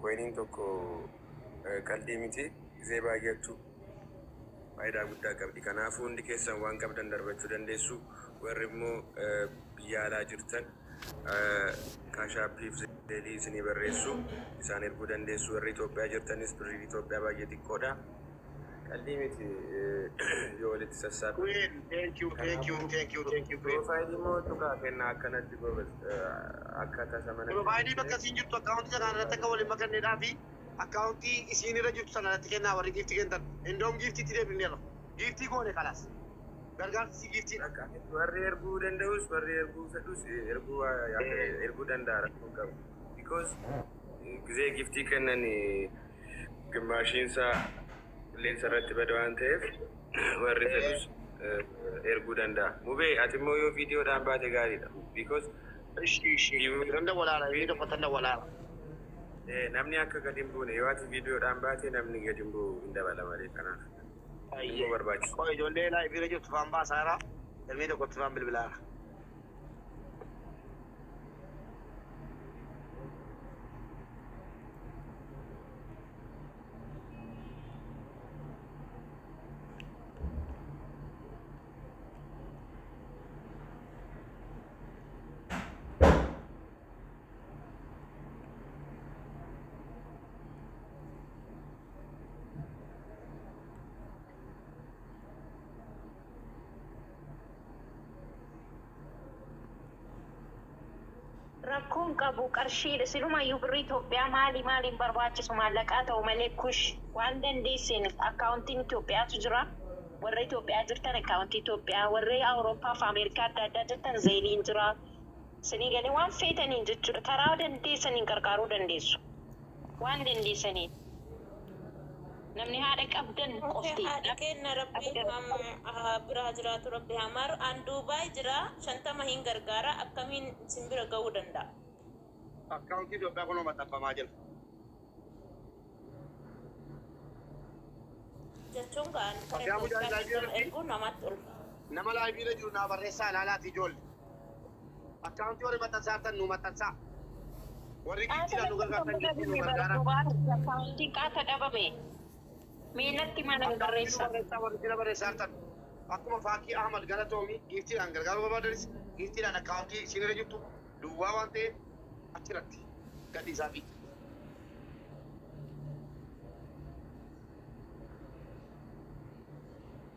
Coiniin tokko qaldii miti. Gizee baay'attu faayidaa guddaa qabdi. Kanaafuu hundi keessan waan qabdan darbachuu dandeessu. Warri immoo biyya alaa jirtan Cash Appiif Zelleii isinii barreessu isaan erguu dandeessu. Warri Itoophiyaa jirtanis birriin Itoophiyaa baay'ee xiqqoodha. Qaldii miti yoo walitti sassaabdan. Queen, thank you, thank you, Kanaafuu thank you, thank you, Queen. Profileii immoo tuqaa kennaa akkanatti goobaz akka tasa manatti Profileii bakka isiin jirtu akkaawuntii sana irratti akka waliin makanneedhaa fi akkaawuntii isiin irra jirtu sana irratti kennaa warri giiftii kennan. Indoom giiftiitti deebifneerra. Giiftii goone kalaas. Gargaarsi isii giiftiidha. Bakka warri erguu danda'us warri erguu fedhus erguu erguu danda'a rakkoo hin qabu. Because gizee giftii kennan gimmaashiinsaa qilleensa irratti bada waan ta'eef warri fedhus erguu danda'a. Mubee ati immoo yoo viidiyoodhaan baate gaariidha. Because Ishi ishi. Nan dawwalaara inni tokko tan dawwalaara. Namni akka gadi hin buune yoo ati viidiyoodhaan baate namni gadi hin bu'u hin dabala malee kanaaf immoo barbaachisa. Qoy ijoollee live irra jirtu faan baasaara. Ilmii tokkotti faan bilbilaara. Rakkoon qabu qarshiidha. Silumayyuu birrii Itoophiyaa maali maaliin barbaachisu maallaqaa ta'u malee kush waan dandeesseen akkaawuntiin Itoophiyaatu jira. Warra Itoophiyaa jirtan akkaawuntii Itoophiyaa, warri Awurooppaa fi Ameerikaa adda addaa jirtan Zelleiin jira. Isinii galee waan feetaniin jechuudha. Karaa dandeessaniin qarqaaruu dandeessu. Waan dandeessaniin. Namni haadha qabdan Okay, qofti. Haadha kenna rabbi haa bira haa jiraatu rabbi haa maaru. An Duubaay jira 50 hin gargaara akkamiin isin bira ga'uu danda'a? Akkaawuntii Itoophiyaa kunoo maxxanfamaa jira. Jechuun kaan kara Fatihaa mucaan Itoophiyaa liveii 50 irratti erguun namatti ulfa. Nama liveii irra jiru naa barreessaa ilaalaati ijoolle. Akkaawuntii warri maxxansaa jirtan nu maxxansaa. Warri giiftiidhaan nu gargaartan giiftii nu gargaaraa. Akkaawuntiin qaata dhabame. Miilatti mana Akkaawuntii nu barreessa. barreessaa warri jira barreessaa jirtan. Akkuma Faakii Ahmad galatoomii giiftiidhaan gargaaruu barbaadanis giiftiidhaan akkaawuntii isin irra jirtu duwwaa waan ta'eef achirratti gadhiisaa fi.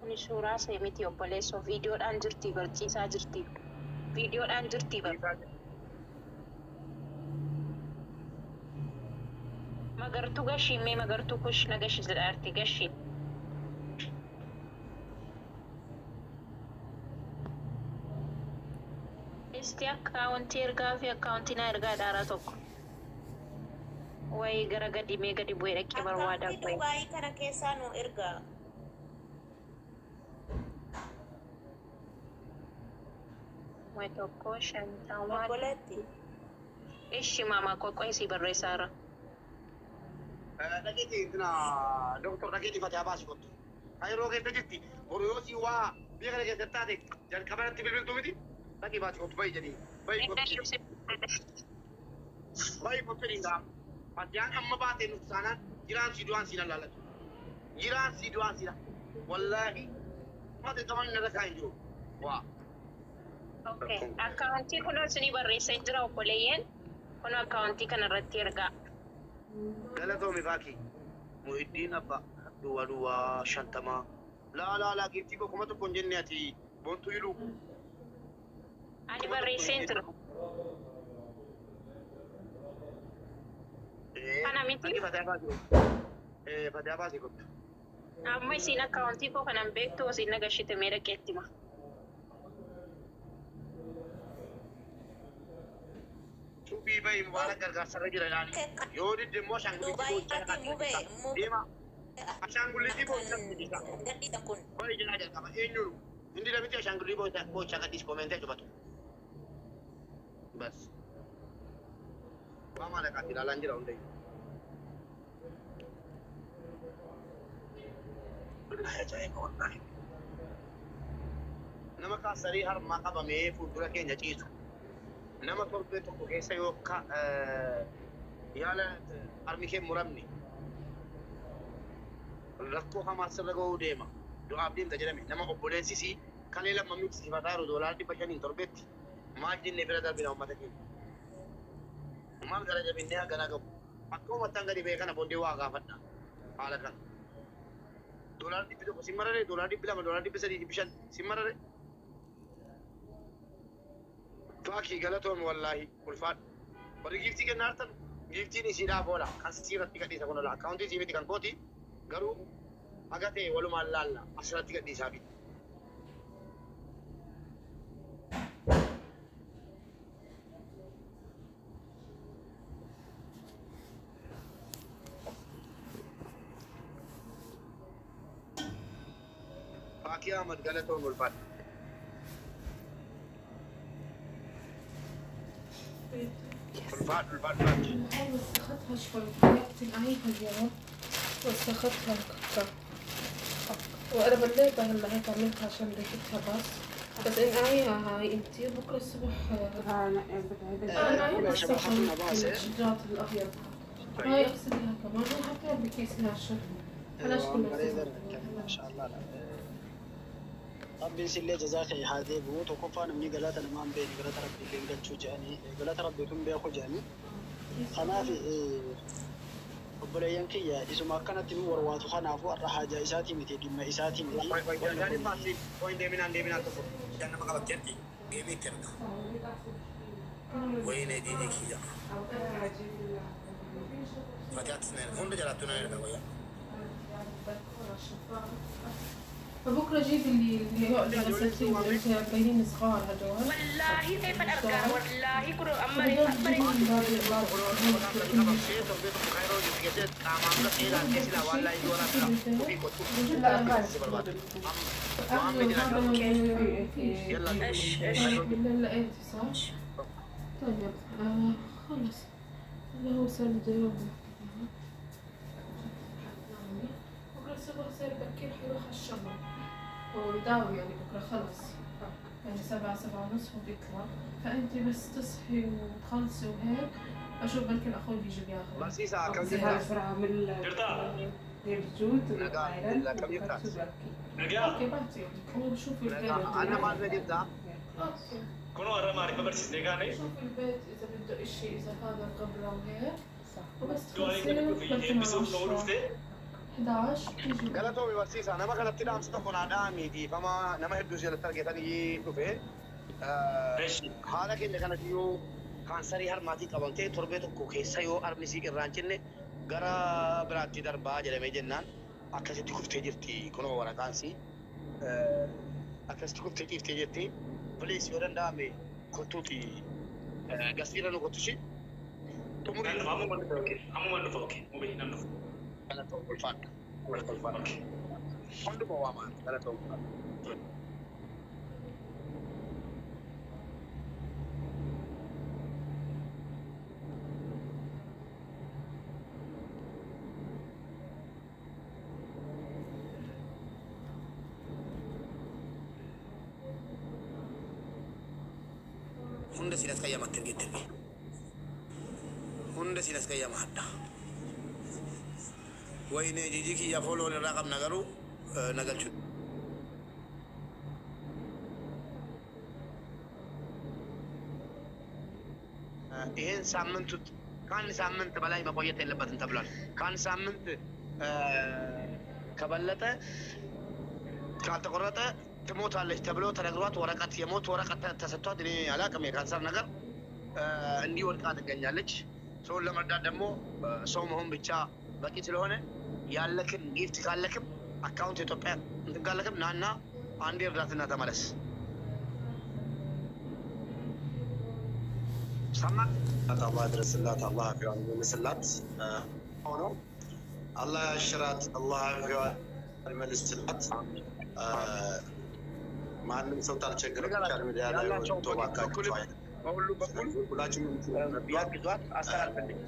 Kuni suuraa see miti obboleessoo viidiyoodhaan jirti barciisaa jirti. Viidiyoodhaan jirti bar. Magartuu gashii mee magartuu kush na gashi jedhaarti gashii. Isti akkaawuntii ergaa fi akkaawuntii na ergaa dhaaraa tokko. Wayii gara gadi mee gadi bu'ee dhaqee barbaada Akkaawuntii wayi. Dubaayii kana keessaa nu ergaa. Way tokko 50. Obboleetti. Ishi maama qoqqoo isii barreessaara. Dhaqiitii intina doktor dhaqiitii Fatihaa baasi kottu. Kaayiroo keessa jirti. Boru yoo sii waa biyya kana keessatti taate jalqaba irratti bilbiltuu miti. Dhaqii baasi kottu bahi jedhii. Bahi kottu jedhii. Bahi kottu jedhiin ga'a. Fatiyaan amma baatee nuti taanaan jiraan sii du'aan sii lallaalatu. Jiraan sii du'aan sii Wallaahi. Mati qaban irra kaa hin jiru. Waa. Okay. Akkaawuntii kunoo isinii barreessee jira obboleeyyen. Kunoo akkaawuntii kana irratti ergaa. Galatoomi Faakii. Muhiddiin abba duwwaa duwwaa 50. Laa laa laa giiftii koo 1000 hin jenne ati boontuu iluu. Ani 1000 hin barreesseen jenne. jira. Kana miti. Dhaqi Fatihaa baasii kottu. Fatihaa baasii kottu. Amma isiin akkaawuntii koo kanan beektu isiin nagashite mee dhaqeetti hima. Subii bahi Mubaarak gargaarsa irra jira ilaali. Yoo didde immoo ashaangulliitii Dubaay boo'ichaa ati dhaqaa mubee gadhiisa. mubee Deema ashaangulliitii boo'ichaa kan gadhiisa. gadhiisan kun. Bahi jedhaa jalqaba eenyuun hindi miti ashaangulliitii boo'ichaa gadhiis koomentii achumatu. Bas. Waa maalaqaatti ilaalaan jira hundayyuu. Ajaa'iba wallaahi. Nama kaansarii harmaa qabamee fuuldura keenya ciisu. Nama torbee tokko keessa yoo Yaala harmi kee muramne rakkoo hamaa sirra ga'uu deema. Du'aaf deemta jedhame nama obboleessi sii kalee lamma miti sifataa jiru doolaara 500n torbeetti maal jennee bira darbina uummata keenya. Maal gara jabinnee hagana gahu. Akka uummattan gadi ba'e kana booddee waa gaafadha. Haala kana. Doolaara 100 sin marare, doolaara 200, doolaara 300, 500 sin marare. Faakii galatoomi wallaahi ulfaadhu. Warri giiftii kennaa jirtan giiftiin isiidhaaf oola. Kan sii irratti gadhiisa kun oola. Akkaawuntii sii miti kan kooti garuu haga ta'e walumaan laalla asirratti gadhiisaa fi. Faakii Ahmad galatoomi ulfaadhu. Ulfaadhu ulfaadhu Faakii. هاي وسختها شوي، تنقعيها اليوم. وسختها الكبسة وأنا بليتها هلا هيك عملتها عشان ريحتها، بس انقعيها هاي انتي بكرة الصبح. انقعيها الصبح الشجاط الأبيض هاي اغسليها كمان وحطيها بكيس ناشف. بلاش كله. ما شاء الله. Rabbiin sillee jazaa kee haa deebi'u. Tokkoffaa namni galata namaa hin beekne galata rabbii illee hin galchuu jedhanii galata rabbiitu hin beeku jedhanii. Kanaaf obboleeyyan kiyya isuma akkanatti nu warwaatu kanaafuu har'a haajaa isaatii miti dhimma isaatii miti. Qoyin deeminaan deeminaan tokko. Nama qabatteetti geemii itti erga. Wayinee diinii kiyya. Fatihaattis na erga. Hunda jalaattuu na erga wayyaa. فبكرة جيب اللي غسلتيه اللي انت باينين صغار هدول. والله كيف الأرقام والله كل أمري هدول أمري. جيبهم باب باب. ايش ايش بالله لقيتي صح؟ طيب خلص اللي هو صار بده يوم بكرة الصبح صار بكير حيروح على الشغل ويداوم، يعني بكرة خلص يعني 7 7:30 هو بيطلع، فأنت بس تصحي وتخلصي وهيك أشوف بلكن أخوي بيجي بياخذ. Barsiisaa akkam Jirta. jirta? Nagaa akkam jirta? Nagaa. okay بعتي وشوفي البيت. Anna maal na jirta? okay. Kunoo har'a maarifa barsiisnee kaane. شوفي البيت إذا بده إشي إذا هذا قبله وهيك وبس Du'aa تخلصي eegale بلكن على eebbisuuf nu 10 dhufte. 11 بتيجي. Galatoomi barsiisaa nama kanatti dhaamsa tokko naa dhaami dhiifama nama hedduu si jalatti argatanii dhufe. Eshi. Haala keenya kanatti yoo kaansarii harmaatii qabamtee torbee tokko keessa yoo harmi sii irraa hin cinne gara biraatti darbaa jedhamee jennaan akkasitti kuftee jirti kunoo waraqaan sii akkasitti kuftee ciiftee jirti. Please yoo danda'ame kottuuti gasiirra nu kottushi. Xumurii. Nan dhufa ammuma dhufa okay. Ammuma dhufa okay. Mubee nan dhufa. Galatoom ulfaadha. Ulfaadha. Okay. Hunduma waamaa galatoom ulfaadha. Hunda siin as qayyamatti ergeetti erge. Hunda siin as qayyama hadda. Wayinee jijii kiyya fooloo irraa qabna garuu na galchu. ይሄን ሳምንት ከአንድ ሳምንት በላይ መቆየት የለበትም ተብሏል። ከአንድ ሳምንት ከበለጠ ካልተቆረጠ ትሞታለች ተብሎ ተነግሯት ወረቀት የሞት ወረቀት ተሰጥቷት እኔ አላውቅም የካንሰር ነገር እንዲህ ወድቃ ትገኛለች። ሰውን ለመርዳት ደግሞ ሰው መሆን ብቻ በቂ ስለሆነ ያለክን gift ካለክም account ኢትዮጵያ እንትን ካለክም ናና አንዴ እርዳትና ተመለስ። ሰማ አላህ ድረስላት፣ አላህ አፊዋን ይመልስላት። ሆኖ አላህ ያሽራት፣ አላህ አፊዋን ይመልስላት። ማንም ሰው ታልቸገረ social media ላይ ያላቸው ወጥቶ እባካችሁ አይልም። በሁሉ በኩል ሁላችሁም ቢያግዟት አስተላልፈልኝ።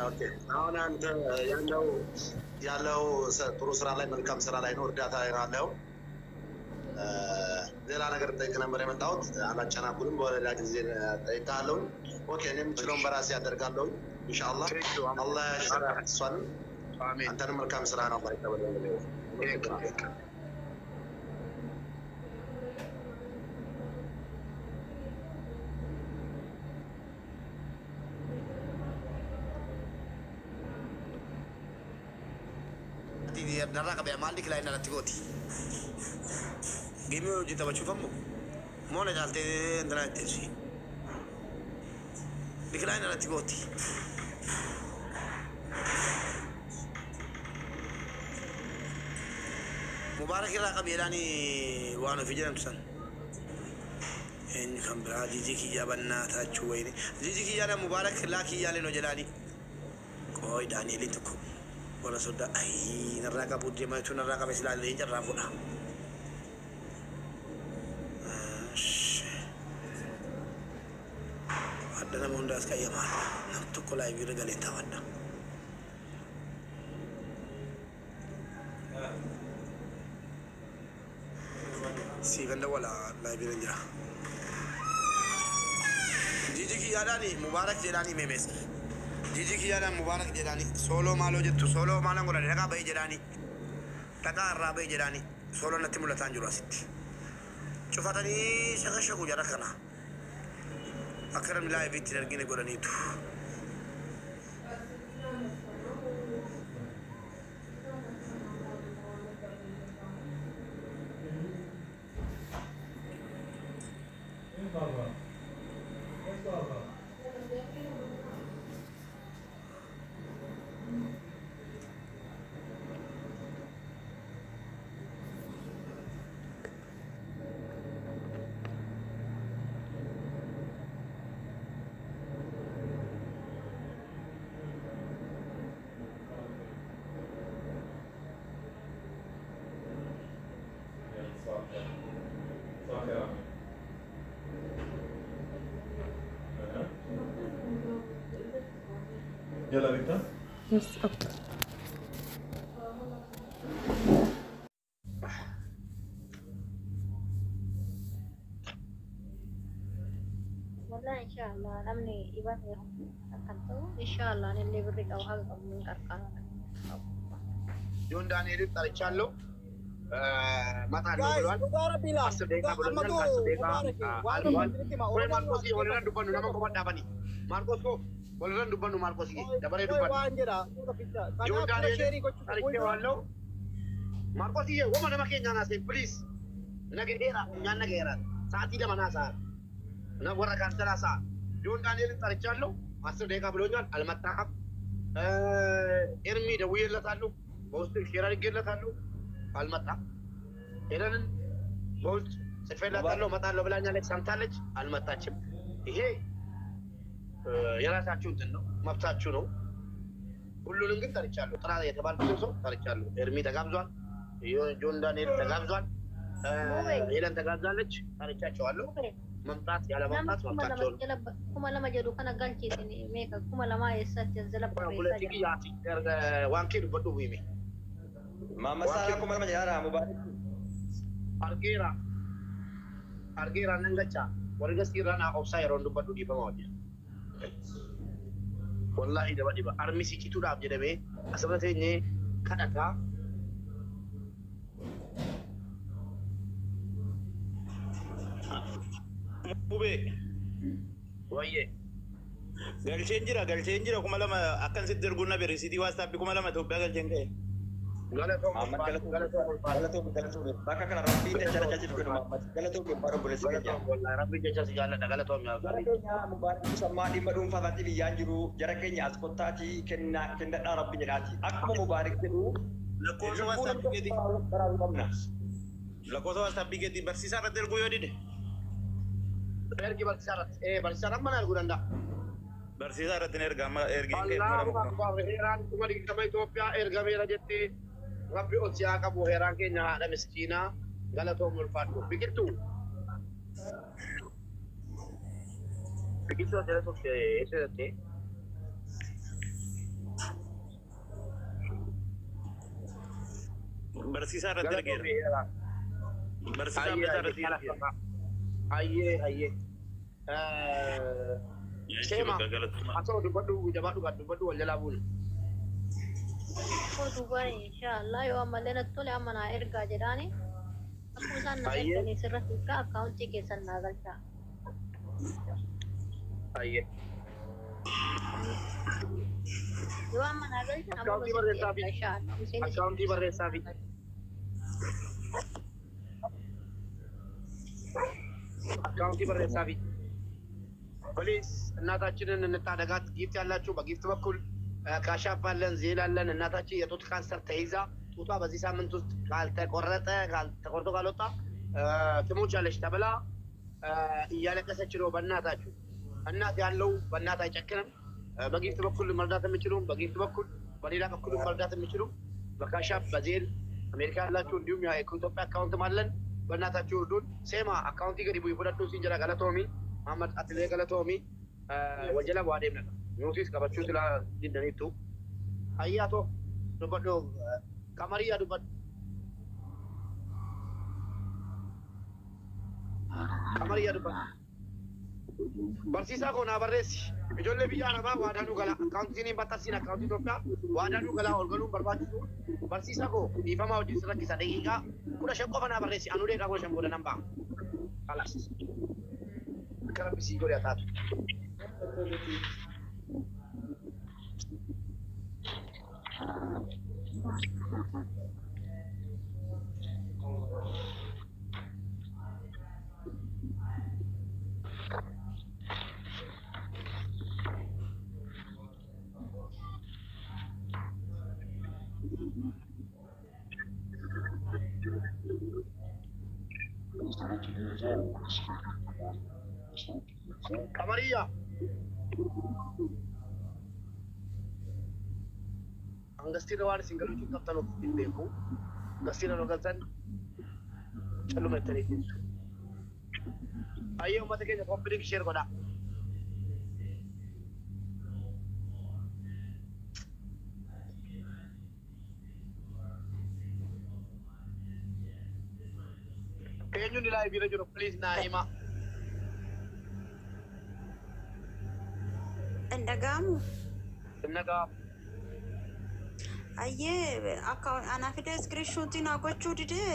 okay፣ አሁን አንተ ያለው ያለው ጥሩ ስራ ላይ መልካም ስራ ላይ ነው፣ እርዳታ ላይ ነው ያለው። ሌላ ነገር ጠይቅ ነበር የመጣሁት፣ አላጨናጉልም። በሌላ ጊዜ ጠይቃለሁ። okay፣ እኔ የምችለውን በራሴ አደርጋለሁ። ኢንሻአላህ አላህ ያሽራህ እሷንም አንተንም መልካም ስራህን አላህ ይቀበልልህ። Narraa qabee maal dikilaayina irratti gooti. Geemii hojii taphachuuf ammoo moona caaltee intalaa itteessi. Dikilaayina irratti gooti. Mubaarak irraa qabeedhaan waan ofii jedhamtu san. Eenyu kan biraa jijii kiyyaa bannaa taachuu wayini. Jijii kiyyaadhaan Mubaarak laa kiyyaalee noo jedhaani. Qooyi Daani'eliin tokko. Wala soda ay narraa qabu deemaa jechuun narraa qabe silaa illee carraa fuudha. Adda nama hundaas qayyamaadha. Nam tokko laayivii irra galee taphadha. Siifan dawwala laayivii irra jira. Jijii kiyyaadhaan Mubaarak jedhaanii meemees. Jiji kiyyaadhaan Mubaarak jedhaanii sooloo maaloo jettu sooloo maalaan godhani dhaqaa bahii jedhaanii dhaqaa irraa bahii jedhaanii sooloo natti mul'ataa hin jiru asitti. Cufatanii shakashaku jara kana akka namni laayiviitti hin argine godhaniitu. يلا نبدأ. بس أبدأ. والله إن شاء الله namni ibata kan ta'u inshallah anillee birri qabu haga qabu ni qarqara. ጆን ዳንኤልን ጠርቻለሁ። እመጣለሁ ብሏል። 10 ደቂቃ ብሎኛል። ከ10 ደቂቃ አልፏል። ወይ ማርቆስ walirraan dubbannu nama qofa dhaabani. Maarqos koo walirraan dubbannu Maarqos dabaree dubbannu. ጆን ዳንኤልን ጠርቼዋለሁ። ማርቆስዬ wama nama keenyaa naasee please nagaheera funyaan nagaheera sa'aatii lama naasaa warra kaan salaasaa ጆን ዳንኤልን ጠርቻለሁ። 10 ደቂቃ ብሎኛል። አልመጣም። ኤርሚ ደውዬለታለሁ። በውስጥ share አድርጌለታለሁ። አልመጣም። ሄለንን በውስጥ ጽፌላታለሁ። እመጣለሁ ብላኛለች፣ ሰምታለች፣ አልመጣችም። ይሄ የራሳችሁ እንትን ነው፣ መብታችሁ ነው። ሁሉንም ግን ጠርቻለሁ። ጥራ የተባልኩትን ሰው ጠርቻለሁ። ኤርሚ ተጋብዟል፣ ጆን ዳንኤል ተጋብዟል፣ ሄለን ተጋብዛለች። ጠርቻቸዋለሁ። መምጣት ያለ መምጣት መብታቸው ነው። 2000 jedhu kana galchiisin meeqa 2000 eessatti as jala barreessaa jira. Waan kee dubbadhu hime. Maamma Saalaa 2000 jedhaadha Mubaarak. Argeera. Argeera nan gacha. Warri gasiirraa naa obsaa yeroon dubbadhu dhiifama wajjin. Wallaahi daba dhiba. Armi si cituudhaaf jedhamee asirra teenyee kadhataa. Mubee. Wayyee. Galcheen jira 2000 akkan sitti erguun na beeksitii waastaappi 2000 Itoophiyaa galcheen ka'e. Galatoom bakka kana rabbiin jecha jecha siif kennu Mahammad galatoom barbaadu obboleessi keenya. Rabbiin jecha si jaalladha galatoom yaa Jara keenya Mubaarak sammaa dhimma dhuunfaa irratti biyyaan jiru jara keenya as kottaatii kennadhaa rabbi jedhaati. Akkuma Mubaarak jedhu lakkoofsa waastaappi keetii baraaruu qabna. Lakkoofsa waastaappi keetii barsiisaa irratti erguu yoo dide. Ergi barsiisaa irratti barsiisaan amma na erguu danda'a. Barsiisaa irratti ni erga amma ergeen ka'e. Allahu akbar heeraan 20,000 Itoophiyaa ergameera jettee Rabbi ol si haa qabu heeraan keenya haadha miskiinaa galatoom ulfaadhu. Biqiltuu. Biqiltuu as jala turte eessa jettee? Barsiisaa irratti ergeera. Barsiisaa irratti ergeera. Ayyee ayyee. Seema atoo dubbadhu jabaadhu dubbadhu wal jalaa buuna. Koo Dubaay inshallah yoo ammallee natti tole amma naa ergaa jedhaani. Akkuma isaan naa Ayyee. erganii sirratti hiikaa akkaawuntii keessan naa galchaa. Ayyee. Yoo amma naa galchan amma Akkaawuntii sitti barreessaafi. erga inshallah. Isinis Akkaawuntii barreessaafi. Akkaawuntii barreessaafi. Please እናታችንን እንታደጋት። Gift ያላችሁ በ gift በኩል Cash App አለን፣ Zelle አለን። እናታችን የጡት ካንሰር ተይዛ ጡቷ በዚህ ሳምንት ውስጥ ካልተቆረጠ ተቆርጦ ካልወጣ ትሞቻለች ተብላ እያለቀሰች ነው። በእናታችሁ እናት ያለው በእናት አይጨክንም። በ gift በኩል መርዳት የሚችሉም በ gift በኩል በሌላ በኩል መርዳት የሚችሉም በ Cash App በ Zelle አሜሪካ ያላችሁ እንዲሁም የኢትዮጵያ account ም አለን። በእናታችሁ እርዱን። ሴማ akkaawuntii gadi bu'i fudhadhu siin jedha galatoomi. Muhammad atilee galatoomi. Wajjala bu'aa deemna. Nutis qabachuu sila diddaniittu. Ayyaa too dubbadhu qamariyaa dubbadhu. Qamariyaa dubbadhu. Barsiisaa koo naa barreessi. Ijoollee biyya Arabaa waadaa nu gala. Akkaawuntiin hin baxxarsiin akkaawuntii Itoophiyaa waadaa nu galaa ol galuun barbaachisu. Barsiisaa koo dhiifamaa wajjin si rakkisa daqiiqaa 15 qofa naa barreessi. Anuu daqiiqaa 15 booda nan ba'a. Kalaas. Akka rabbi sii godhe haa taatu. Qamariyaa. Hangastiirra waan isin galuu qabtan of hin beeku. Hangastiirra nu galtan calluma jettanii teessu. Ayyee uummata keenya copy link share godhaa. Eenyuun live irra jiru please naa himaa. Hin dhaga'amu. Nagaa. Ayyee akka ana fide screenshot naa gochuu didee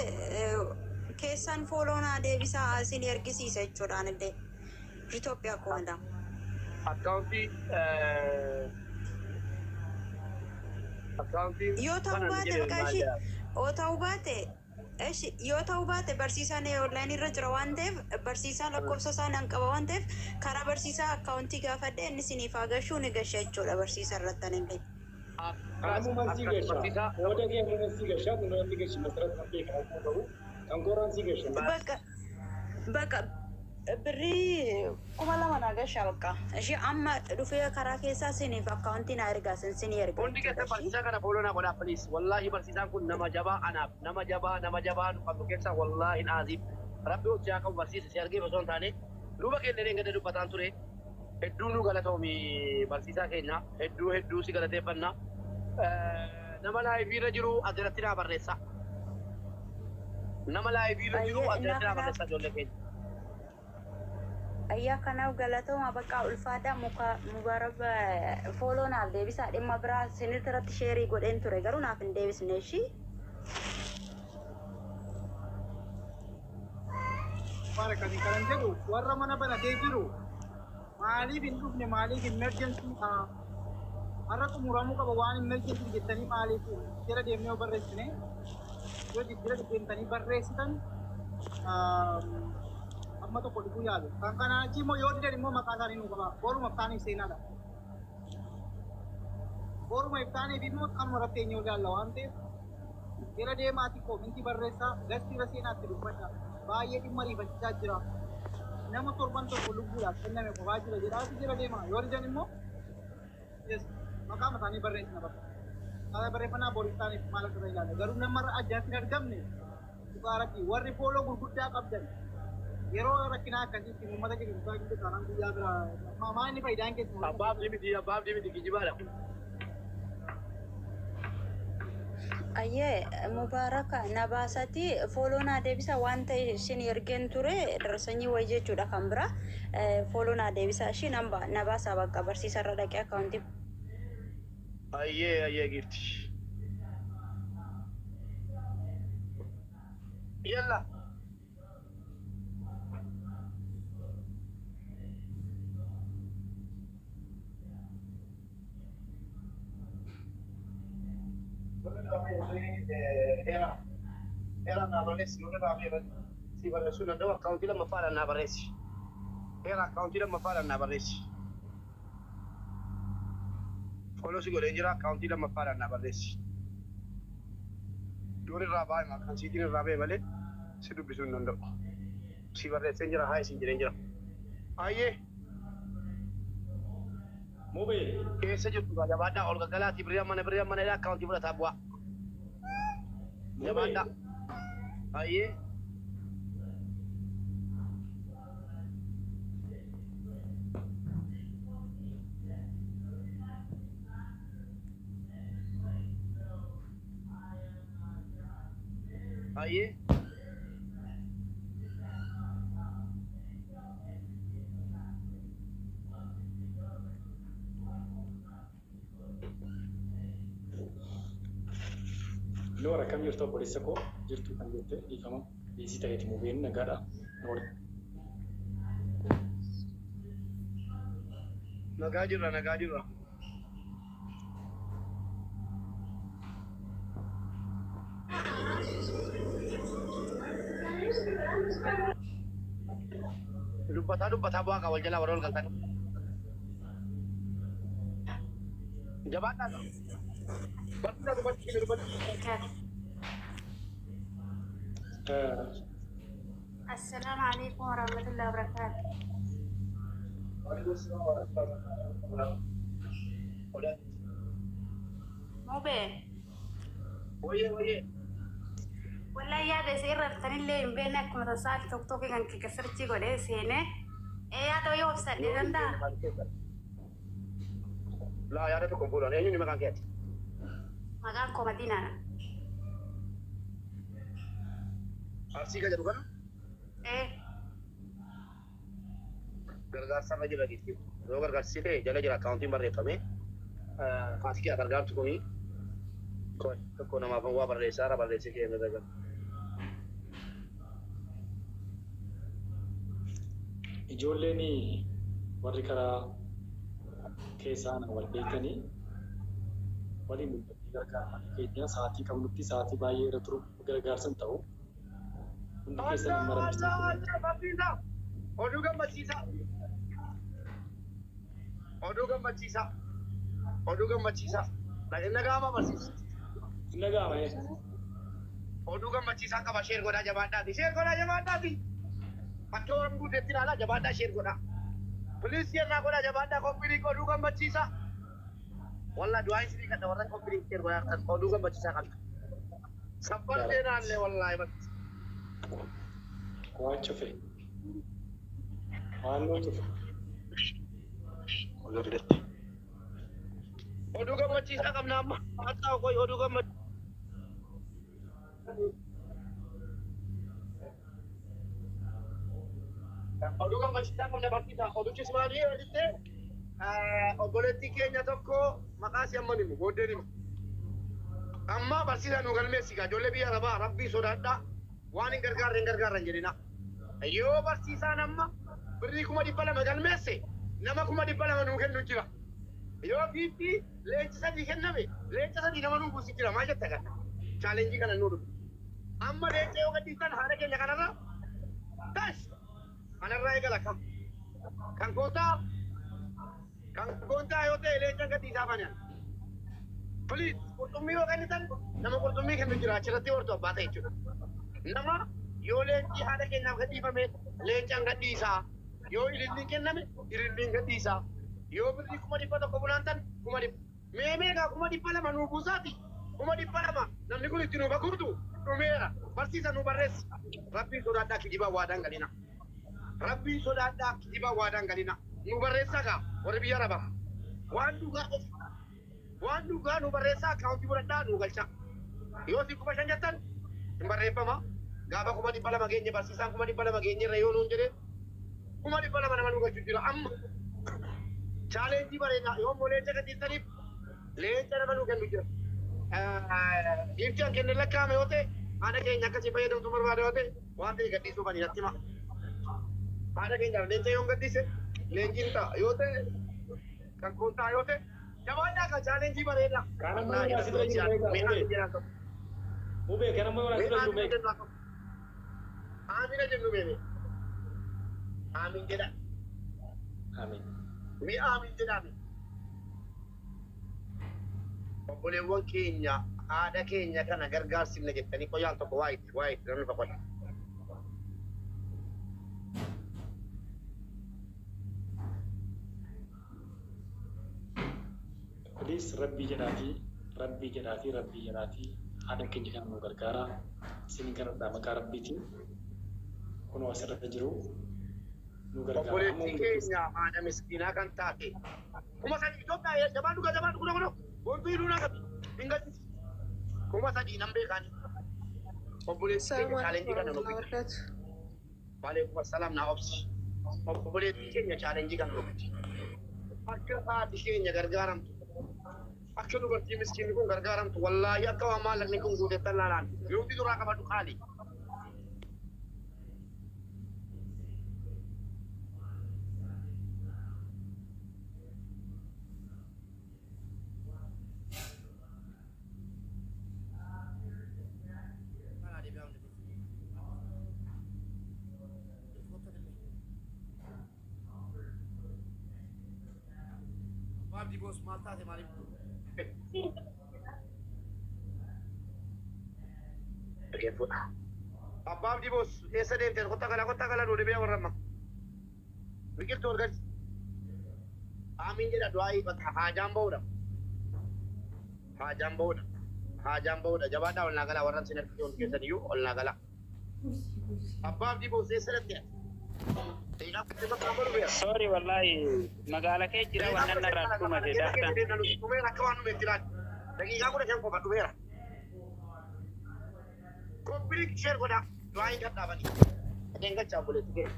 keessan follow naa deebisaa isin ergisiisa jechuudhaan illee Itoophiyaa koodha. Akkaawuntii Yoo ta'uu kana baate jedhe bakka maal ishee jedha? yoo ta'uu baate eshi yoo ta'uu baate barsiisaan onlaayinii irra jira waan ta'eef barsiisaan lakkoofsa isaa nan qaba waan ta'eef karaa barsiisaa akkaawuntii gaafadhe inni isiniif haa gashuu ni gasha jechuudha barsiisa irratti anillee. Amuma si Akkas gasha. barsiisaa Booda kee amuma si gasha. Nuna si gashi masarat kan beekan akkuma qabu. Kan kooraan si gasha. Bakka bakka birrii 2000 naa gashaa bakka. Ishee amma dhufee karaa keessaa isiniif akkaawuntii naa ergaa isin erga Hundi jechuudha keessan ishee. barsiisaa kana follow naa godhaa please. Wallaahi barsiisaan kun nama jabaa anaaf nama jabaa nama jabaa nu qabnu keessaa wallaahi aziim. Rabbi hojii haa qabu barsiisa si argee osoo hin taane luba keenya illee gadi dubbataan ture. Hedduu nu galatoomi barsiisaa keenya hedduu hedduu si galateeffanna. Nama live irra jiru asirratti naa barreessa. Nama live irra jiru Ayyee innaa asirratti naa kanaaf barreessa ijoollee keenya. Ayyaa kanaaf galatooma bakka ulfaadhaa muka mubaaraba follow naaf deebisaa dhimma biraa isinirratti irratti share godheen ture garuu naaf hin deebisne ishii. Mubarak ani kanan jedhu warra mana banatee jiru maaliif hin dhufne maaliif emergency har'a xumuramuu qaba waan emergency jettanii maaliif jala deemnee yoo barreessine yoo jijjiira deemtanii barreessitan amma tokko dhufuu yaalu. Kan kanaa achi immoo yoo didan immoo maqaa isaanii nuu qaba. Boruma iftaaniif seenaadha. Boruma iftaaniif immoo kanuma irratti eenyu ilaalla waan ta'eef jala deemaati comment barreessaa guest irra seenaatti dubbadha. Baay'ee dhimma riifachaa jira. Nama torban tokko lubbuudhaaf kenname qofaa jira jedhaati jala deema. Yoo didan immoo maqaa isaanii barreessina bakka. Kana barreeffannaa boru iftaaniif maal akka ta'e ilaalla. Garuu namarra ajjaatti hin argamne dhugaarratti warri follow gurguddaa qabdan yeroo rakkinaa akkasiitti uummata keenya dhugaa jirtu taanaan guyyaa biraa maa inni faayidaan keessumaa. Abbaaf miti abbaaf miti kijibaadha. Ayyee Mubaaraka na baasati follow naa deebisa waan ta'e ishin ergeen ture darsanyii wayii jechuudha kan bira follow naa deebisa ishii nan ba na baasaa bakka barsiisarra dhaqee akkaawuntii. Ayyee ayyee giifti. Yalla. Era era naa barreessi yoo irraa ba'e si barreessuu danda'u akkaawuntii lammaffaadhaan naa barreessi. Era akkaawuntii lammaffaadhaan naa barreessi. Follow si godhee jira akkaawuntii lammaffaadhaan naa barreessi. Yoon irraa ba'e kan siitiin irraa ba'e malee si dubbisuu hin danda'u. Si barreessee jira haa isin jedhee jira. Ayyee. Mubee. Keessa jirtu gaa jabaadhaa ol gaggalaatii birrii mana birrii mana akkaawuntii fudhataa bu'aa. Jabaadhaa. Ayyee. Ayyee. Noora akkam jirtu obboleessa koo jirtu kan jette dhiifama dhiisii ta'eeti mubeen nagaadha Noora. Nagaa jirra nagaa jirra. Dubbataa dubbataa bu'aa qaba wal jalaa warra ol galtan. Jabaadhaa. Barsiisaa dubbachuu dubbachuu. Assalaamu alaikum warahmatullahi wabarakatuh. Mubee. Oye oye. Wallahi yaada isa irra tanillee hin beekne akkuma tasaa tiktookii kan kika search godhee seenee. Ee yaada yoo ibsadhe danda'a. Laa yaada tokko fuudhan eenyuun maqaan keeti? Maqaan koo Madiinaadha. Arsii kan jedhu kana? Ee. Gargaarsa irra jira jechuudha. Yoo gargaarsi ta'e jala jira akkaawuntiin barreeffame. Haati kee gargaartu kuni tokko namaaf waa barreessaa irra barreessee kee irra gala. Ijoolleen warri karaa keessaa wal beekanii waliin dubbatanii gargaaran keenya sa'aatii qabnutti sa'aatii baay'ee irra turu gargaarsan ta'u. Hundi keessan maramsiisa. Oduu gammachiisaa. Oduu gammachiisaa. Oduu gammachiisaa. Nagaama barsiisa. Nagaama. Oduu gammachiisaa qaba share godhaa jabaadhaati. Share godhaa jabaadhaati. Akka waan guuteetti ilaalaa jabaadhaa share godhaa. Please share naa godhaa jabaadhaa qophiin oduu gammachiisaa. Wallaa du'aa isinii kadha warra qophiin share godhaa oduu gammachiisaa qabda. Saffar seenaallee wallaahi barsiisa. Waan cufe. Waan nuu cufe. Oduu gammachiisaa qabna amma. Haxaa qoy oduu gammachiisaa. Oduu gammachiisaa qabna barsiisaa. Oduchis maali yoo jette obboleettii keenya tokko maqaa si amma himu booddeen himu. Amma barsiisaa nu galmeessi gaa ijoollee biyya arabaa rabbii sodaadhaa waan hin gargaarre hin gargaarran jedhina. Yoo barsiisaan amma birrii 200,000 galmeesse nama 200,000 nuu kennu jira. Yoo fiitti leenci sadii kenname leenca sadii nama nuu buusi jira maal jetta kana? Chaalenjii kana nuu dhufe. Amma leenca yoo gadhiistan haala keenya kanarra tash kanarraa eegala kam. Kan koontaa yoo ta'e leenca gadhiisaa fanaan. Please qurxummii yoo kennitan nama qurxummii kennu jira achirratti hortu abbaa ta'e jechuudha. Nama yoo leenci haadha keenyaaf gadhiifame leencaan gadhiisaa. Yoo ililliin kenname ililliin gadhiisaa. Yoo birrii 100,000 funaantan 100,000. Mee meeqa 200,000 nuu buusaati. 200,000 namni kun itti nuu bakurtu dhumeera. Barsiisa nuu barreessi. Rabbiin sodaadhaa kijibaa waadaan galina. Rabbiin sodaadhaa kijibaa waadaan galina. Nuu barreessaa gaa warri biyya arabaa. Waan dhugaa qofa. Waan dhugaa nuu barreessaa akkaawuntii godhadhaa nuu galchaa. Yoo isin 5,000 jettan hin barreeffama. Gaafa 200,000 geenye barsiisaan 200,000 geenye irra yoo nuun jedhe 200,000 nama nu galchu jira amma. Chaalenjii bareedaa yoo immoo leenca gadhiistaniif leenca nama nu kennu jira. Giiftii an kenne lakkaa'ame yoo ta'e haadha keenya akkasii fayyadamtu barbaada yoo ta'e waan ta'e gadhiisuu bani natti hima. Haadha keenyaaf leenca yoo hin gadhiise leenciin ta'a yoo ta'e kan kun ta'a yoo ta'e jabaadhaa kan chaalenjii bareedaa. Kan amma yoo asirra jiru meeqa? Mee aamin jedhaa tokko. Mubee kan amma yoo Mee asirra jiru aamin meeqa? jennu tokko. Aamina jennu mee. Aamin jedha. Amiin. Mee aamin jedhaa mee. Obboleewwan keenya haadha keenya kana gargaarsifna jettanii qoyaan tokko waa itti waa itti namni qoya. Please rabbii jedhaatii rabbii jedhaatii rabbii jedhaatii haadha keenya kana nu gargaara. Isin kadhadhaa maqaa rabbiitiin kunoo asirra jiru nu gargaara. Amma Obboleettii hundi keessa keenya haadha miskiinaa kan taate 3,000 Itoophiyaa jabaan dhuga jabaan dhuga dhuga bontuu hidhuu naa qabi hin galchisi 3,000 nan beekaani. Obboleettii السلام keenya عليكم chaalenjii kana ورحمة nu الله fidi. وبركاته. Waalaikum assalaam naa obsi. Obboleettii keenya chaalenjii kana nu fidi. Akka haati keenya gargaaramtu akka dubartii miskiinni kun gargaaramtu wallaahi akka waan maallaqni kun guutettan laalaan yuuti duraa qabadhu qaali. Abdi boos maal taate maaliif? Abbaa Abdii boos eessa deemte? Kottaa galaa kottaa galaa nu dhibee warra amma. Biqiltuu ol galchi. Aamin jedha du'aa bakka haajaan ba'uudha. Haajaan ba'uudha. Haajaan ba'uudha. Jabaadhaa ol naa galaa warra sin harkisee ol keessan iyyuu ol naa galaa. Abbaa Abdii boos eessa deemte? Sorry wallahi magaala kee jira wannan narraa dhumate daataan. Dhumeera akka waan dhumeetti ilaali. Daqiiqaa 15 qofa dhumeera. Koppiliin sheer godhaa. Du'aa hin dadhaabanii. Dhaqeen galchaa obboleetti kee.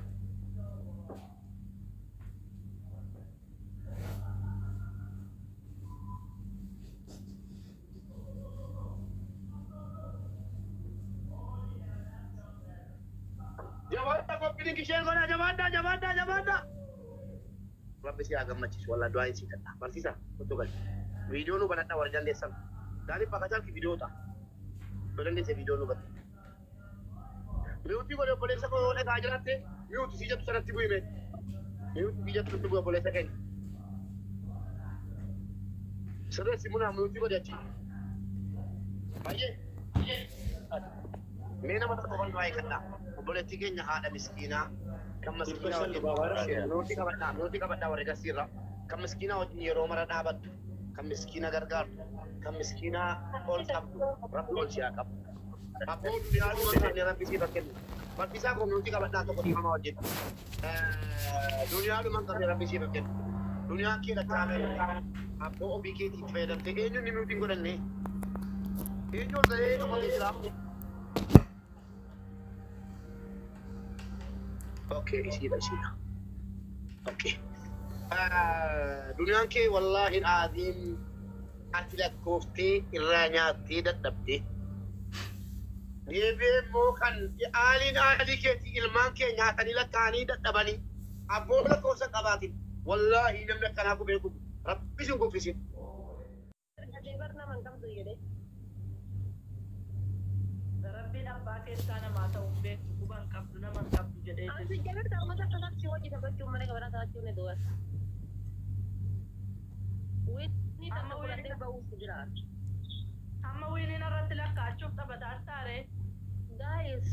Jabaadhaa koppiliin sheer godhaa jabaadhaa jabaadhaa jabaadhaa. Rabbi si haa gammachiisu walaa du'aa hin sii kadhaa. Barsiisaa kottu gali. Viidiyoo nu banadhaa warra dandeessan. Gaariin bakka caalki viidiyoo ta'a. Yoo dandeesse viidiyoo nu banadha. Miyuutii godhe obboleessa koo yoo dhagaa jiraatte miyuutii sii jettu sanatti bu'ime. Miyuutii sii jettu sanatti bu'e obboleessa keenya. Sirreessi munaa miyuutii godhe achi. Baay'ee. Mee nama tokko kan du'aa eeggadhaa. Obboleettii keenya haadha miskiinaa kan miskiinaa 500 wajjin baabaadha. nuti qabadhaa warra gasiirra kan miskiinaa wajjin yeroo mara dhaabattu kan miskiina gargaartu kan miskiinaa ol qabdu rabbi ol si haa qabu. Abboo duniyaa dhuma qabne rabbi siif haa kennu. Barsiisaa koo nuti qabadhaa tokko dhiifama wajjin. Duniyaa dhuma qabne rabbi siif haa kennu. Duniyaan kee lakkaa'ame abboo ofii keetii itti fayyadamte eenyuun ni nuti hin godhanne eenyu ol galee tokko jira. Okay, isiidha isiidha. Okay. Duniyaan kee wallaahi aadiin ati lakkooftee irraa nyaattee dadhabde. Deebi'ee immoo kan aaliin aalii keetii ilmaan kee nyaatanii lakkaa'anii dadhabanii abboo lakkoofsa qabaatin wallaahi namni akkanaa gubee gubu rabbi sin kuffisin. Rabbiin abbaa keessaa namaa ta'u hin beektu quban qabdu nama hin qabdu jedhee jira. Amma wiiliin irratti lakkaachuuf taphataa taare. Guys,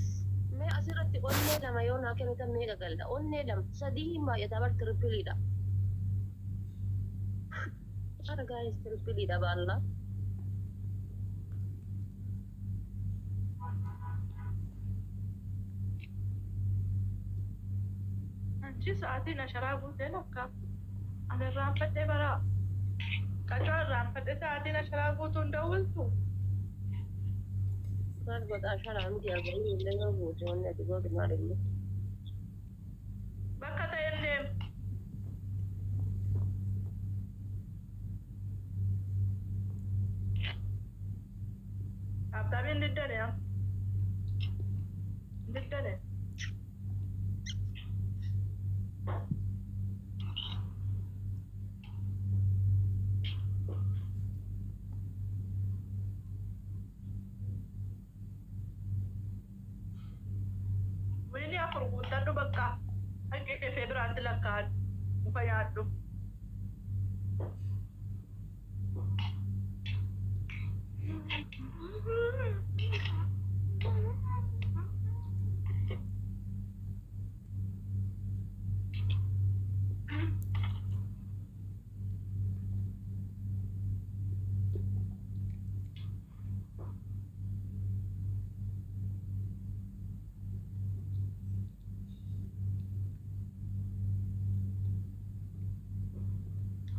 mee asirratti onnee lama yoo naa kennitan meeqa galla? Onnee lama sadii hin baay'ata bar tirpiliidha. Ara guys tirpiliidha baalla. Anchi sa'aatiin asharaa guutee lakka. Ani irraanfadhee bara. Qacoo irraanfadhee sa'aatiin asharaa guutuu hin dawwaltu. Maal godha asharaa miti 40 illee yoo guute wanni ati gootu maal illee. Bakka ta'een deema. Abtaabiin diddane yaa. Diddane. Wini afur guuttadhu bakka. Akka efee biraatti lakkaa'adhu. Muka yaaddu.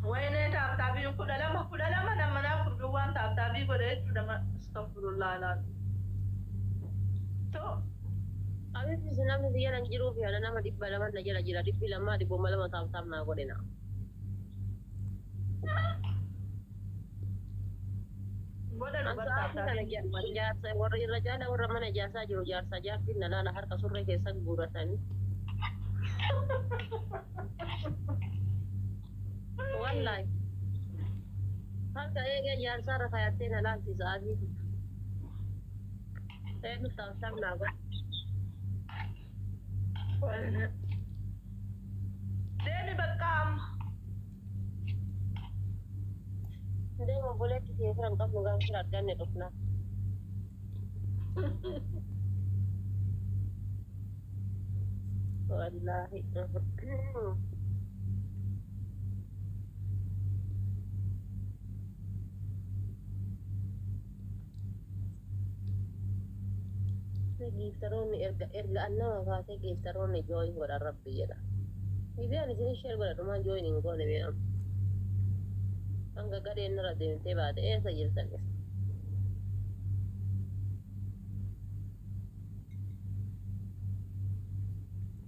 Wayne taaptaabiin 12 12 nama naa furduu waan taaptaabii godhe jechuudha. Astagfirullah laatu. To Abitti namni si jala hin jiruuf yaada nama 200 na jala jira 200 200 tap tap naa godhe na. Godha An dubar sa'aatii kana taaptaabii. jaarsa warra irra caala warra mana ijaarsaa jiru jaarsa jaartiin na laala harka surree keessa guuratanii. Wallahi. Harka eegee jaarsaa irra kaayattee na laalti sa'aatii. Eenyu tap tap naa godhe. Deemi bakka amma. Deema obboleetti kee fira hin qabnu gaafa fira arganne dhufna. Wallahi. Giiftaroonni erga erga annama kaasee giiftaroonni join godhan rabbi jedha. Gizee ani isin share godha dhumaan join hin goone beekamu. Hanga gadheen irra deemtee baate eessa jirtan?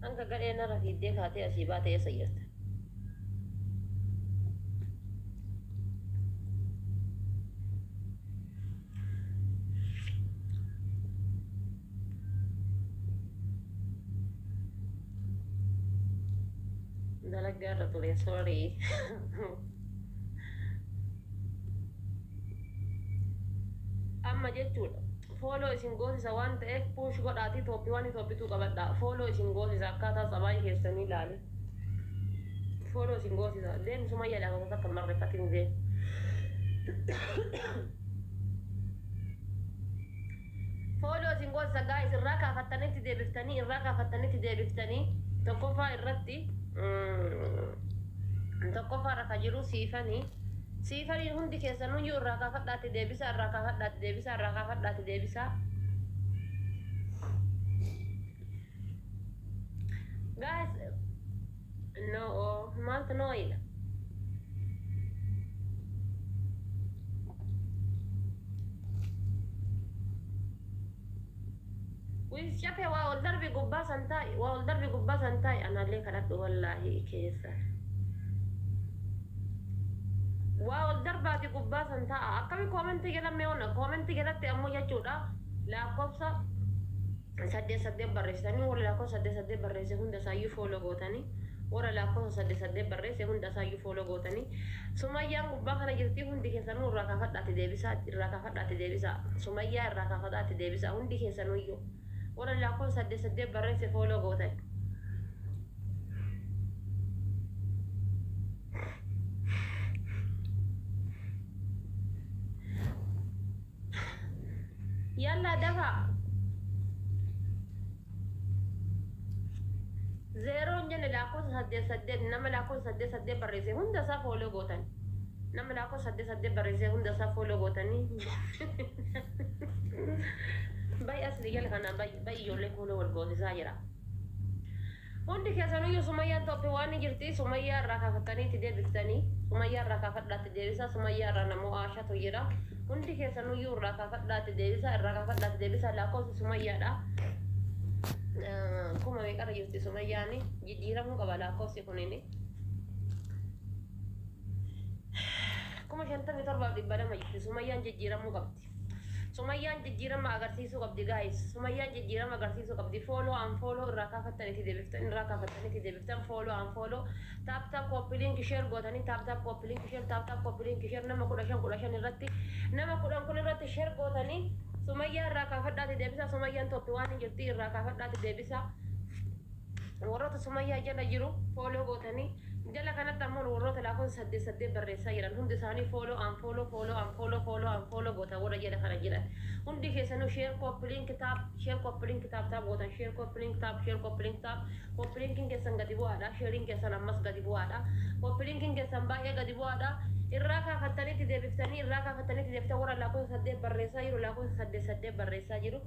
Hanga gadheen irra fiiddee kaatee asii baate eessa jirta? Dalagaa irra ture, sorry. Amma jechuudha. Follow isin goosisa waan ta'eef push godhaatii top one top two qabadhaa. Follow isin goosisa akkaataa sabaayii keessanii ilaali. Follow isin goosisa. Deemi Sumayyaa lakkoofsa akka marreeffatiin deemi. Follow isin goosisa guys, irraa kaafattanitti deebiftanii, irraa kaafattanitti deebiftanii. Tokkoffaa irratti tokkoffaa irra ka jiru siifanii. Siifanii hundi keessanuyyuu irraa kaafadhaatti deebisaa, irraa kaafadhaatti deebisaa, irraa kaafadhaatti deebisaa. Guys, no, maaltu nooyidha? Wis cafe waa ol darbi gubbaa san taa'i, waa ol darbi gubbaa san taa'i, anallee kadhadhu wallaahi keessa. Waa ol darbaati gubbaa san taa'a. Akkami koomentii jedhamee ona koomentii jalatti ammoo jechuudha lakkoofsa 8 8 barreessitanii, warra lakkoofsa 8 8 barreesse hunda isaayyuu follow gootanii, warra lakkoofsa 8 8 barreesse hunda isaayyuu follow gootanii. Sumayyaan gubbaa kana jirtii, hundi keessanuu irraa kaafadhaatti deebisaa, irraa kaafadhaatti deebisaa, Sumayyaa irraa kaafadhaatti deebisaa, hundi keessanuyyuu warra lakkoofsa 8 8 barreesse follow gootan. Yalla dafa. Zeeroon jenne lakkoofsa 8 8, nama lakkoofsa 8 8 barreesse hunda isaa follow gootan. Nama lakkoofsa 8 8 barreesse hunda isaa follow gootanii. Baay'ee asli jala kana baay'ee ijoollee follow wal goosisaa jira. Hundi keessanuyyuu Sumayyaan top one jirti. Sumayyaa irraa kaafattanii itti deebiftanii. Sumayyaa irraa kaafadhaatti deebisa. Sumayyaa irraa namoo Aashatu jira. Hundi keessanuyyuu irraa kaafadhaatti deebisa. Irraa kaafadhaatti deebisa. Lakkoofsi Sumayyaadha. Kuma meeqarra jirti Sumayyaani? Jijjiiramuu qaba lakkoofsi kunini. 57,200 jirti. Sumayyaan jijjiiramuu qabdi. Sumayyaan jijjiirama agarsiisuu qabdi, guys. Sumayyaan jijjiirama agarsiisuu qabdi. Follow unfollow irraa kaafattanitti deebiftan, irraa kaafattanitti deebiftan, follow unfollow, tap tap, copy link, share gootanii, tap tap, copy link, share, tap tap, copy link, share, nama 15 15 irratti, nama 10 kun irratti share gootanii Sumayyaa irraa kaafadhaati deebisa. Sumayyaan top one jirti, irraa kaafadhaati deebisa. Warroota Sumayyaa jala jiru follow gootanii, jala kanatti ammoo warroota lakkoofsa 8 8 barreessaa jiran hundi isaanii follow unfollow, follow unfollow, follow unfollow gootan. Warra jala kana jiran hundi keessanuu share, copy link, tap, share, copy link, tap tap gootan. Share, copy link, tap, share, copy link, tap. Copy linkiin keessan gadi bu'aadha. Shareiin keessan ammas gadi bu'aadha. Copy linkiin keessan baay'ee gadi bu'aadha. Irraa kaafattanitti deebiftanii, irraa kaafattanitti deebiftan. Warra lakkoofsa 8 barreessaa jiru, lakkoofsa 8 8 barreessaa jiru,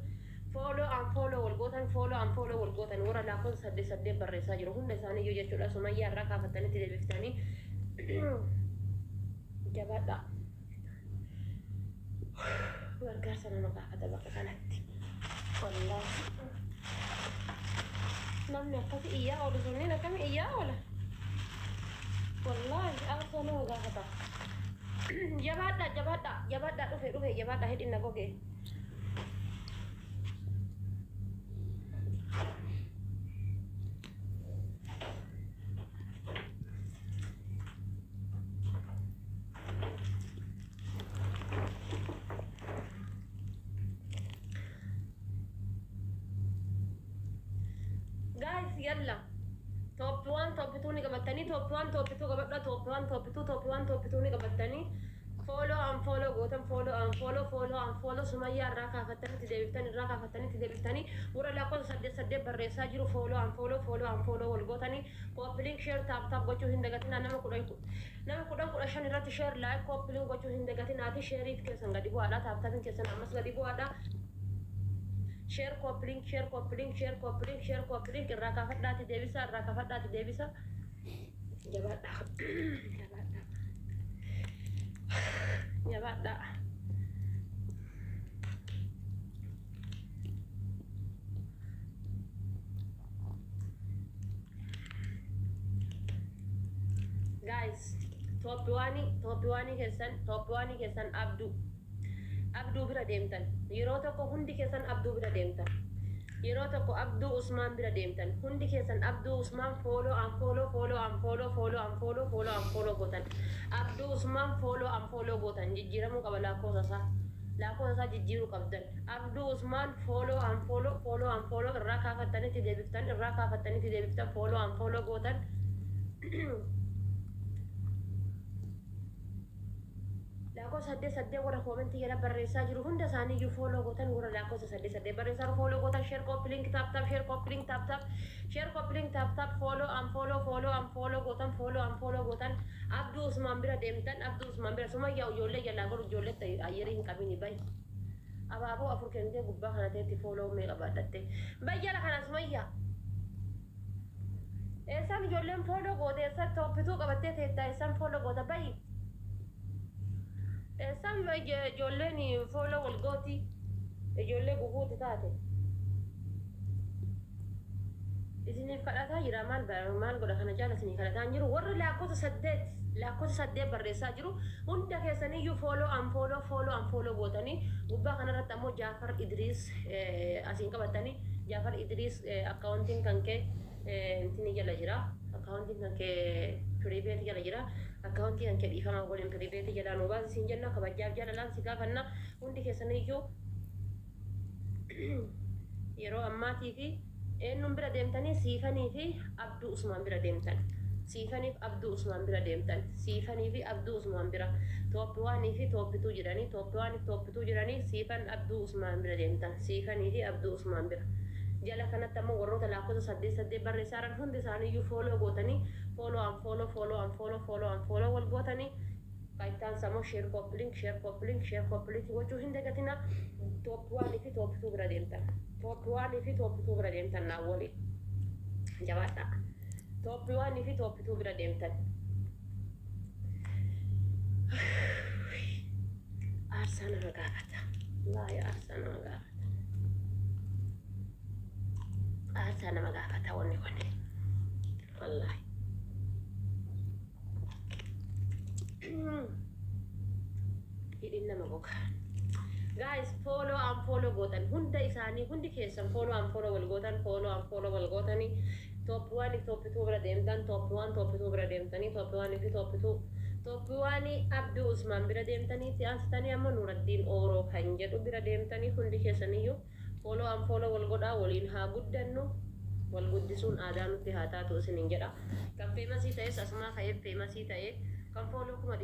follow unfollow wal gootan, follow unfollow wal gootan. Warra lakkoofsa 8 8 barreessaa jiru hunda isaaniiyyuu jechuudha. Sumayyaa irraa kaafattanitti deebiftanii, jabaadha. Gargaarsa nama gaafata bakka kanatti. Wallaahi namni akkasi iyyaa oolu sunniin akkami iyyaa oola? Wallaahi aarsaa nama gaafata. Jabaadha, jabaadha, jabaadha. Dhufe, dhufe, jabaadha. Hidhinna goge. Guys, yalla, top one, top two ni qabattanii, top one, top two qabadha. Top one, top two, top one, top two ni qabattanii, follow unfollow gootan, follow unfollow, follow unfollow. Sumayyaa irraa kaafattanitti deebiftanii, irraa kaafattanitti deebiftanii. Warra lakkoofsa 8 8 barreessaa jiru follow unfollow, follow unfollow wal gootanii, copy link, share, tap tap gochuu hin dagatinaa. Nama 10, nama 10 15 irratti share, like, copy link gochuu hin dagatinaati. Shareiif keessan gadi bu'aadha. Tap tapiin keessan ammas gadi bu'aadha. Share, copy link, share, copy link, share, copy link, share, copy link. Irraa kaafadhaati deebisa, irraa kaafadhaati deebisa. Jabaadha, jabaadha, jabaadha. Guys, top one, top one keessan, top one keessan Abduu bira deemtan. Yeroo tokko hundi keessan Abduu bira deemtan. Yeroo tokko Abduu Usmaan bira deemtan. Hundi keessan Abduu Usmaan follow unfollow, follow unfollow, follow unfollow, follow unfollow gootan. Abduu Usmaan follow unfollow gootan. Jijjiiramuu qaba lakkoofsa isaa. Lakkoofsa isaa jijjiiruu qabdan. Abduu Usmaan follow unfollow, follow unfollow, irraa kaafattanitti deebiftan, irraa kaafattanitti deebiftan, follow unfollow gootan. Lakkoofsa 8 8 warra commentii jala barreessaa jiru hunda isaanii iyyuu follow gootan. Warra lakkoofsa 8 8 barreessaa jiru follow gootan. Share, copy link, tap tap, share, copy link, tap tap, share, copy link, tap tap, follow unfollow, follow unfollow gootan, follow unfollow gootan. Abduu Usmaan bira deemtan. Abduu Usmaan bira. Sumayyaa ijoollee jalaa godhu, ijoollee ayyerii hin qabini bayi. Abaaboo afur kennitee gubbaa kana ta'etti follow meeqa baadhatte? Bayi jala kana, Sumayyaa. Eessaan ijoolleen follow goote? Eessaan top two qabattee teettaa? Eessaan follow goota? Bayi. Eessaan ijoolleen follow wal gooti? Ijoollee guguuti taate. Isiniif kadhataa jira. Maal maal godha kana caala isinii kadhataa hin jiru. Warri lakkoofsa 8, lakkoofsa 8 barreessaa jiru hunda keessaniyyuu follow unfollow, follow unfollow gootanii. Gubbaa kanarratti ammoo Jaafar Idriis asiin qabatanii. Jaafar Idriis, accountiin kan kee intini jala jira. Accountiin kan kee private jala jira. Accountii kan kee dhiifama waliin private jalaa nu baasi siin jenna. Kabajaaf jaalalaan si gaafanna. Hundi keessaniyyuu yeroo ammaatii fi eenyuun bira deemtanii? Siifanii fi Abduu Usmaan bira deemtan. Siifaniif Abduu Usmaan bira deemtan. Siifanii fi Abduu Usmaan bira, top one fi top two jedhanii, top one fi top two jedhanii, Siifan, Abduu Usmaan bira deemtan. Siifanii fi Abduu Usmaan bira. Jala kanatti ammoo warroota lakkoofsa 8 8 barreessaa jiran hundi isaaniiyyuu follow gootanii, follow unfollow, follow unfollow, follow unfollow wal gootanii. Kaayittaan samoo share, copy link, share, copy link, share, copy link gochuu hin dagatina. Top one fi top two bira deemtan. Top one fi top two bira deemtan. Naa waliin jabaadha. Top one fi top two bira deemtan. Aarsaa nama gaafata. Wallaahi aarsaa nama gaafata. Aarsaa nama gaafata wanni kun. Wallaahi. Hidhiin nama goga. Guys, follow and follow gootan hunda isaanii, hundi keessan follow and follow wal gootan, follow and follow wal gootanii, top 1, top 2 bira deemtan, top 1, top 2 bira deemtanii, top 1 fi top 2, top 1 Abduu Usmaan bira deemtanii, itti aansitanii amma Nuraddiin Ooroo kan jedhu bira deemtanii, hundi keessaniyyuu follow and follow wal godhaa. Waliin haa guddannu, wal guddisuun aadaa nutti haa taatu isiniin jedha. Kan famous ta'es asumaa ka'ee famous ta'ee kan follow kuma